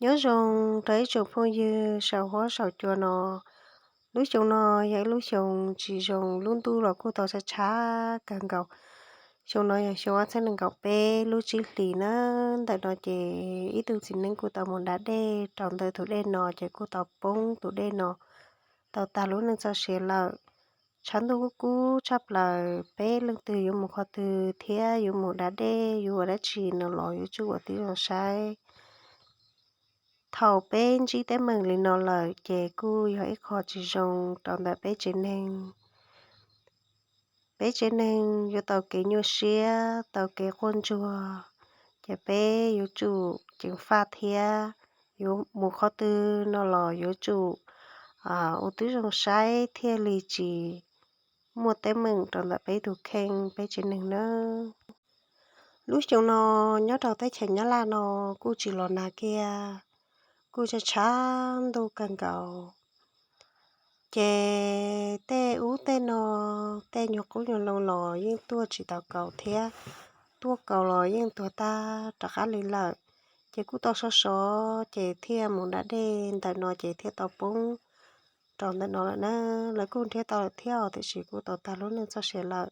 Nyob zoo rau ib tsoom phooj ywg saum huab saum cua no. Lub xyoo no yog ib lub xyoo tsis zoo, lub ntuj los kuj tau tshav tshav kawg nkaus. Xyoo no yog xyoo ob txhiab nees nkaum peb lub tsib hlis na. Ntawm no ces ib tug txiv neej kuj tau mus da dej rau ntawm tus dej no ces kuj tau poob tus dej no, tau tag lub neej txoj sia lawm. Tshav ntuj kuj kub tshaj plaws, peb leej twg yuav mus qhov twg thiab yuav mus da dej yuav ua dab tsi no los yuav tsum ua tib zoo saib. Thaum peb ntsib teeb meem li no lawm ces kuj yog ib qho tsis zoo rau ntawm peb tsev neeg. Peb tsev neeg yuav tau kev nyuaj siab tau kev quaj ntsuag, ces peb yuav tsum ceev faj thiab yuav mus qhov twg no los yuav tsum ua tib zoo saib thiaj li tsis muaj teeb meem rau ntawm peb tus kheej peb tsev neeg nawb. Lub xyoo no nyob rau teb chaws Nyab Laj no kuj tsis los nag kiag, kuj tshav tshav ntuj kawg nkaus. Ces tej ub tej no, tej nyuag qub nyuag loo los yeej tuaj tsis tau kaus thiab, tuaj kaus los yeej tuag tag rov qab li lawm. Ces kuj tau sov sov ces thiaj mus da dej ntawm no ces thiaj tau poob rau ntawm no lawm na. Lawv kuj nrhiav tau lawm thiab tiam sis kuj tau tag lub neej txoj sia lawm.